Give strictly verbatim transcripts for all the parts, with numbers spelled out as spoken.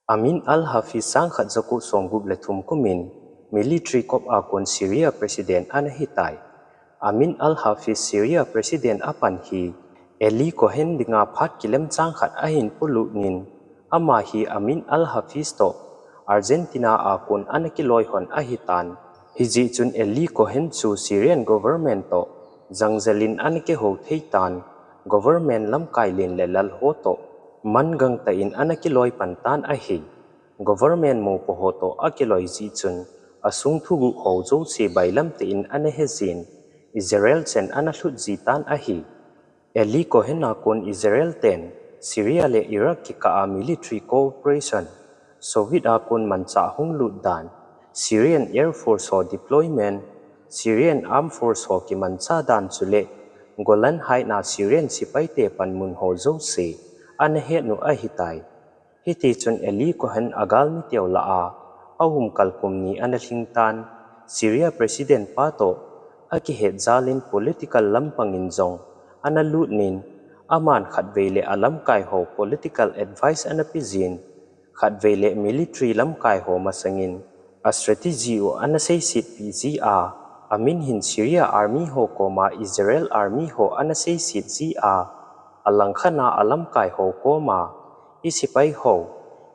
Amin al-Hafiz sangkhat jaku somgup le thum kumin military coup a kon Syria President ana hitai. Amin al-Hafiz Syria President apan hi Eli Cohen dinga phat kilem changkhat ahin pulunin, ama hi Amin al-Hafiz toh Argentina a kon ana kiloi hon ahitan. Hijeh chun Eli Cohen chu Syrian government toh jangjalin ana kihou theitan, government lamkai len le lal ho toh mangang tah in ana kiloi pantan ahi. Government mopo ho toh akiloi jeh chun asung thuguh ho jouse bailam tah in ana hejin, Israel chen ana lhut jitan ahi. Eli Cohen a kon Israel ten Syria le Iraq kikah a military cooperation, Soviet a kon manchah hung lut dan, Syrian Air Force ho deployment, Syrian Armed Force ho kimanchah dan chule Golan Heights a Syrian sepaite panmun ho jouse ana hetnu ahitai. Hitichun Eli Cohen agalmi teu lah a, aum kal kum ni ana lhingtan, Syria President pa toh akihet jalin political lampangin jong ana lutnin, aman khatvei le alamkai ho political advice ana pejin, khatvei le military lamkai ho masangin a strategy u ana seisetpi jia, amin hin Syria army ho koma Israel army ho ana seiset jia, alangkhat a alamkai ho koma, i sepai ho,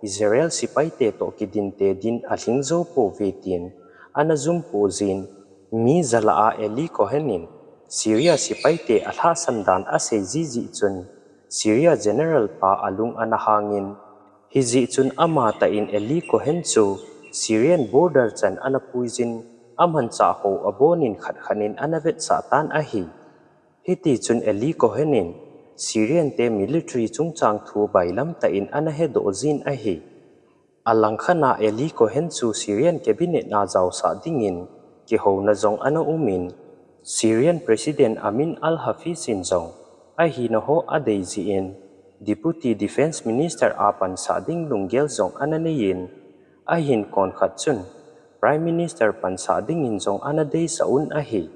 Israel sepaite toh kidinte din alhing jou pouve tin ana jumpo jin, mi jalah a Eli Cohen in Syria sepaite alhahsam dan asei jiji chun Syria general pa alung ana hangin, hijeh chun amatah in Eli Cohen chu Syrian border chan ana puijin, amanchah ho abonin khatkhat in ana vetsah tan ahi. Hitichun Eli Cohen in Syrian te military chungchang thu bailam tah in ana hedoh jin ahi. Alangkhat a Eli Cohen chu Syrian cabinet a jaosah dingin kihouna jong ana umin, Syrian President Amin al-Hafiz in jong ahina ho adei jeh in Deputy Defense Minister a pansah ding lunggel jong ana neiyin, ahin konkhat chun Prime Minister pansah dingin jong ana deisah un ahi.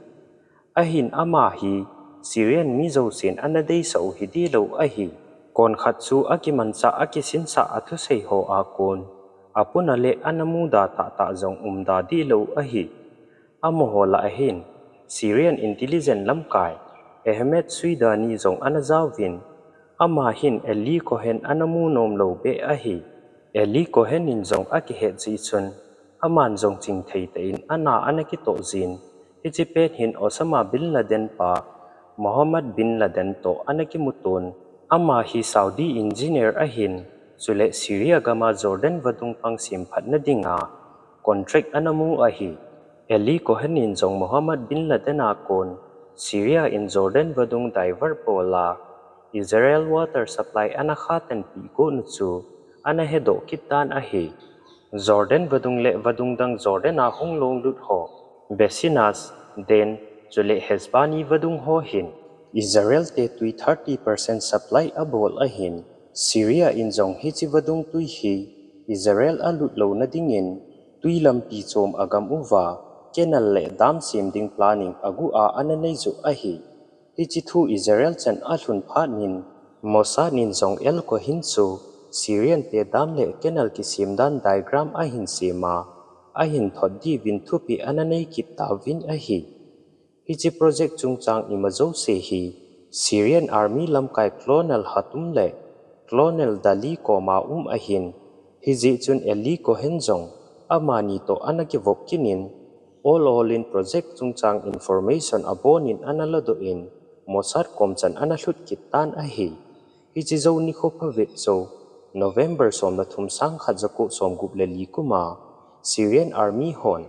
Ahin ama hi Syrian mi jousen ana deisah u hidilou ahi. Konkhat chu akimanchah akisinsah a thusei ho a kon apuna le ana muda tahtah jong umda dihlou ahi. Amaho lah ahin Syrian intelligence lamkai Ahmed Suidani jong ana jaovin, ama hin Eli Cohen ana mu nomlou beh ahi. Eli Cohen in jong akihet jeh chun, aman jong chingthei tah in ana ana kitoh jin, hiche pet hin Osama bin Laden pa Mohammed bin Laden toh ana kimuton, ama hi Saudi engineer ahin, chule Syria gama Jordan vadung pang semphatna dinga contract ana mu ahi. Eli Cohen in jong Mohammed bin Laden a kon Syria in Jordan vadung divert bola Israel water supply ana khatanpi got nu chu ana hedoh kit tan ahi. Jordan vadung le vadung dang Jordan a hung longlut ho, Basinas, Den, chule Hesbani vadung ho hin Israel te twi thirty percent supply abol ahin, Syria in jong hiche vadung twi hi Israel alut louna dingin twi lampi chom agam uva canal le dam sem ding planning agu a ana nei joh ahi. Hiche thu Israel chan alhun phat in Mossad in jong Eli Cohen chu Syrian te dam le canal kisem dan diagram ahin sem a, ahin thot diuvin thupeh ana nei kit tauvin ahi. Hiche project chungchang ima jouse hi Syrian Army lamkai Colonel Hatum le Colonel Dali koma um ahin, hijeh chun Eli Cohen jong amani toh ana kivop kit in, all all in project chungchang information abonin ana ladoh in, Mossad kom chan ana lhut kit tan ahi. Hiche jou nikho phabep jou, November som le thum sangkhat jako somgup le li kum a, Syrian Army hon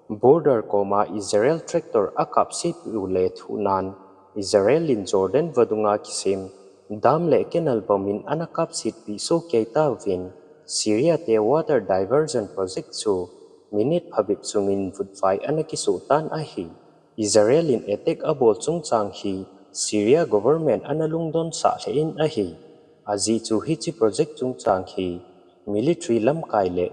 border koma Israel tractor akapsetpi u le thuh nan, Israel in Jordan vadunga kisem dam le canal bom in ana kapsetpi soh kei tauvin, Syria te water diversion project chu minute phabep sungin vutvai ana kisoh tan ahi. Israel in attack abol chungchang hi Syria government ana lungdon sah lheh in ahi. Ajeh chu hiche project chungchang hi military lamkai le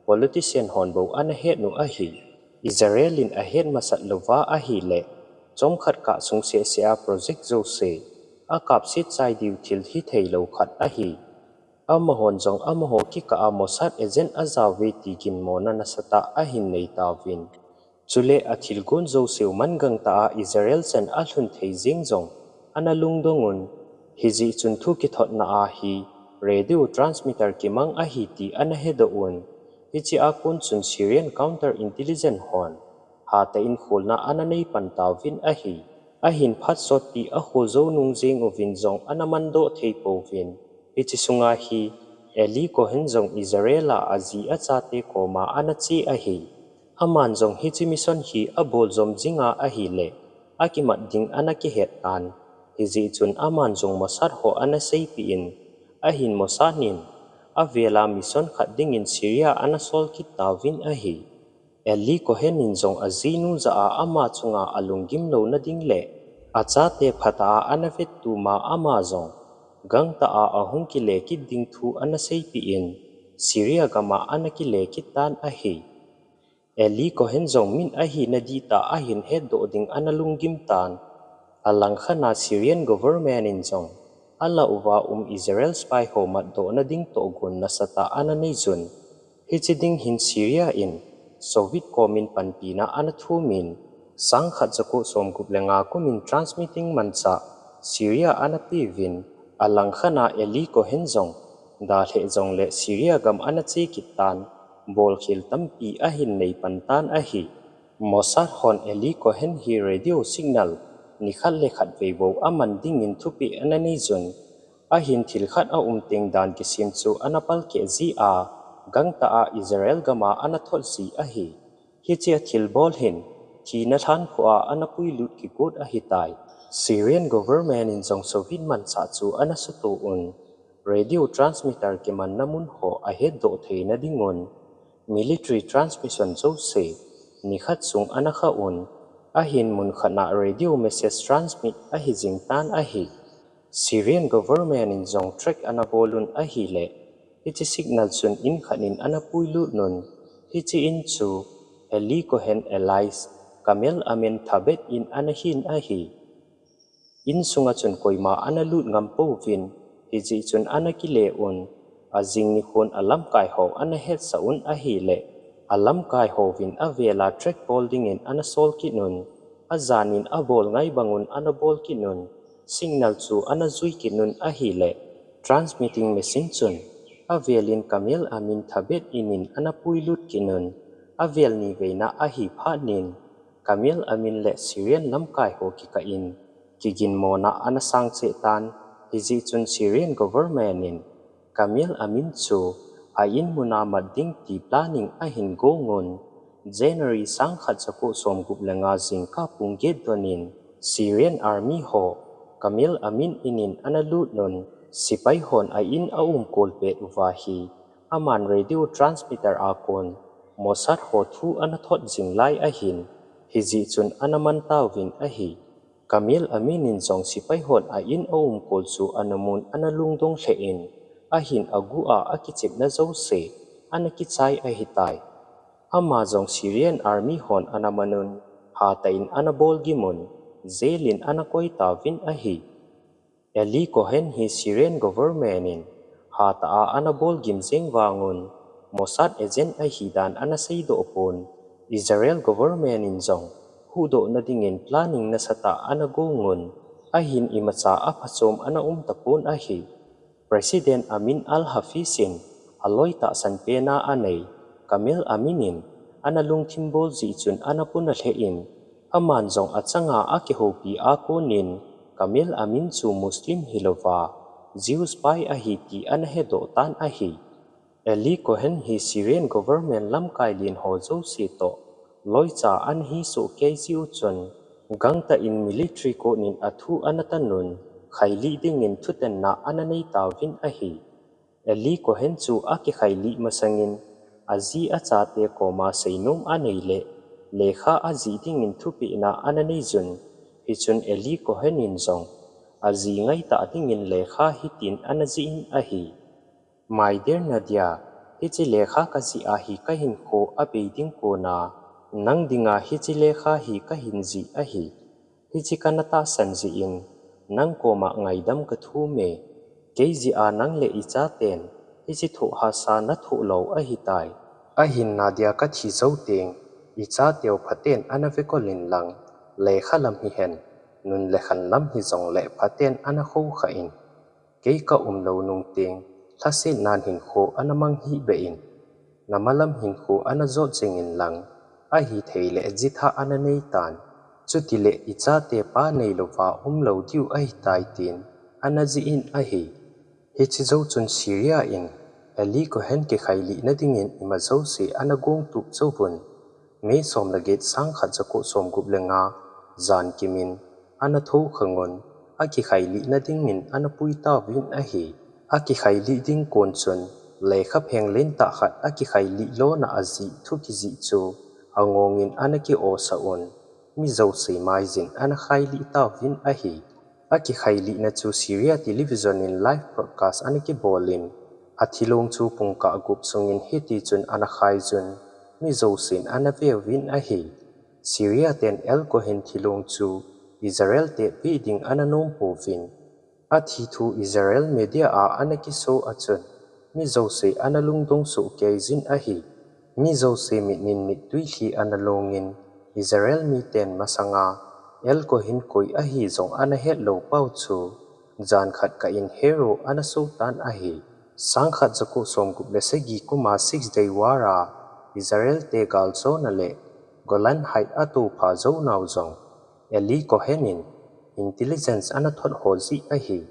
politician hon bou ana het u ahi. Israel in ahet masat louva ahile, chomkhat kah sung seh seh a project jouse akapset chai diu thil hithei lou khat ahi. Amahon jong amaho kikah a Mossad agent ajao ve ti ginmona nasatah ahin nei tauvin. Chule athilgon jouseu mangang tah a Israel chan alhun thei jeng jong ana lungdong un. Hijeh chun thu kithotna a hi radio transmitter kimang ahi ti ana hedoh un. Hiche a kon chun Syrian counter intelligence hon hatah in kholna ana nei pan tauvin ahi. Ahin phat sotpi akhol jou nung jeng uvin jong ana mandoh thei pouvin. Hiche sunga hi Eli Cohen jong Israel a aji achate koma ana che ahi. Aman jong hiche mission hi abol jom jinga ahileh akimat ding ana kihet tan. Hijeh chun aman jong Mossad ho ana seipeh in, ahin Mossad in avela mission khat dingin Syria ana sol kit tauvin ahi. Eli Cohen in jong ajinu jah a ama chunga alunggim louna ding le achate phatah a ana vettup ma ama jong gangtah a ahung kile kit ding thu ana seipeh in, Syria gam a ana kile kit tan ahi. Eli Cohen jong min ahina dihtah ahin hetdoh ding ana lunggim tan. Alangkhat a Syrian government in jong alah uva um Israel spy ho matdohna ding tohgon nasatah ana neiyun. Hiche ding hin Syria in Soviet komin panpina ana thumin, sangkhat jako somgup le nga kumin transmitting manchah Syria ana peuvin, alangkhat a Eli Cohen jong dalheh jongle Syria gam ana che kit tan, bolkhel tampi ahin nei pan tan ahi. Mossad hon Eli Cohen hi radio signal nikhat le khat veivou aman dingin thupeh ana neiyun. Ahin thil khat aum teng dan kisem chu ana palkeh jia, gangtah a Israel gam a ana thot ji ahi. Hiche a thilbol hin thina lhankhuh a ana puilut kigot ahitai. Syrian government in jong Soviet manchah chu ana sutoh un, radio transmitter kimanna mun ho ahetdoh theina dingun military transmission jouse nikhat sung ana khah un, ahin mun khat a radio message transmit ahi jing tan ahi. Syrian government in jong track ana bol un ahileh, hiche signal chun in khat in ana puilut un, hiche in chu Eli Cohen alias Kamel Amin Thabet in ana hin ahi. In sunga chun koima ana lut ngam pouvin, hijeh chun ana kile un, ajing nikhon alamkai ho ana hetsah un ahileh, alamkai hovin avela track bol dingin ana sol kit un, ajanin abol ngai bangun ana bol kit un, signal chu ana jui kit un ahileh, transmitting machine chun avelin Kamel Amin Thabet in in ana puilut kit un, avel ni veina ahi phat in, Kamel Amin le Syrian lamkai ho kikah in kiginmona ana sang cheh tan, hijeh chun Syrian government in Kamel Amin chu a in muna mat ding ti planning ahin gong un, January sangkhat jako somgup le nga jingkah pung get donin Syrian army ho Kamel Amin in in ana lut un, sepai hon a in aum kol pet uva hi aman radio transmitter a kon Mossad ho thu ana thot jing lai ahin, hijeh chun ana man tauvin ahi. Kamel Amin in jong sepai hon a in aum kol chu ana mun ana lungdong lheh in, ahin agu a akichepna jouse ana kichai ahitai. Ama jong Syrian army hon ana man un, hatah in ana bol gim un, jail in ana koi tauvin ahi. Eli Cohen hi Syrian government in hatah a ana bol gim jeng vangun, Mossad agent ahi dan ana seidoh pon, Israel government in jong huhdohna dingin planning nasatah ana gong un, ahin imacha aphachom ana um tapon ahi. President Amin Al-Hafiz in aloi tahsan pena anei Kamel Amin in ana lungthim bol jeh chun ana puna lheh in, aman jong achanga akihoupi a konin Kamel Amin chu Muslim hilouva Jew spy ahi ti ana hedoh tan ahi. Eli Cohen hi Syrian government lamkai len ho jouse toh loicha ana hi soh kei jeh u chun, gangtah in military court in athu ana tan un, khailih dingin thutanna ana nei tauvin ahi. Eli Cohen chu akikhailih masangin, aji achate koma seinom anei le, lekha ajih dingin thupehna ana neiyun, hichun Eli Cohen in jong aji ngaitah dingin lekha hitin ana jih in ahi. My dear Nadia, hiche lekha kajih a hi kahinkho abei ding kona, nang dinga hiche lekha hi kahin jih ahi. Hiche kana tahsan jeh in, nang koma ngaidam kathum e. Kei jeh a nang le ichaten Hiche thoh hahsa nathoh lou ahitai. Ahin nadia kathi jou teng, ichateu phaten ana vekol inlang, lekha lam hihen, nun le khan lam hijongle phaten ana khoukhah in. Kei kaum lou nung teng, lhasetnan hinkho ana mang hihbeh in. Namalam hinkho ana jot jing inlang, ahithei le jithah ana neitan. Chutile ichate pa neilouva umlou diu ahitai tin, ana jih in ahi. Hiche jou chun Syria in, Eli Cohen kikhailihna dingin ima jouse ana gongtup jouvun. May som le get sangkhat jako somgup le nga, jankimin, ana thoukhah un, akikhailihna dingin ana puitauvin ahi. Akikhailih ding kon chun, lekhapheng lentah khat akikhailih lona ajih thu kijih chu, angongin ana ki-osah un, mi jouse maijin ana khailih tauvin ahi. Akikhailihna chu Syria television in live broadcast ana kibolin, athilong chu pungkah gup sungin hitichun ana khaijun, mi jousen ana veuvin ahi. Syria ten Eli Cohen thilong chu Israel te peh ding ana nompouvin. Athi thu Israel media a ana kiso achun, mi jouse ana lungdong sohkeijin ahi. Mi jouse mitnin mittui lhi ana longin, Israel miten masanga Eli Cohen koi ahi jong ana hetlou pau chu, jankhat kah in hero ana sotan ahi. Sangkhat jako somgup le sagi kuma Six Day War a, Israel te galjona le Golan Height atoupha jounau jong, Eli Cohen in intelligence ana thotho jeh ahi.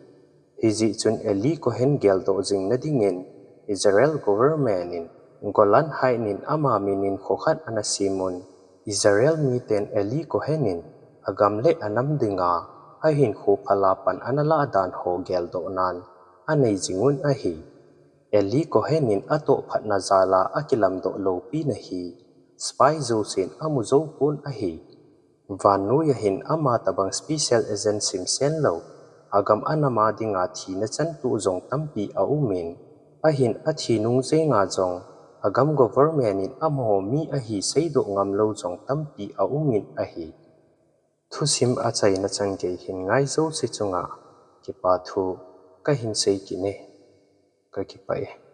Hijeh chun Eli Cohen geldoh jingna dingin Israel government in Golan Height in ama minin kho khat ana semun, Israel miten Eli Cohen in agam le anam dinga ahinkho phala pan ana lahdan ho geldohnan anei jingun ahi. Eli Cohen in atohphatna jal a akilamdoh loupina hi spy jousen amu joupon ahi. Vannoiya hin ama tobang special agent simsen lou, agam anam a dinga thina chantoh jong tampi aumin, ahin athi nung jenga jong, agam government in amaho mi ahi seidoh ngamlou jong tampi aumin ahi. Thusim achaina changei hin ngai jouse chunga kipa thu kahin sei kit e. Kakipah e.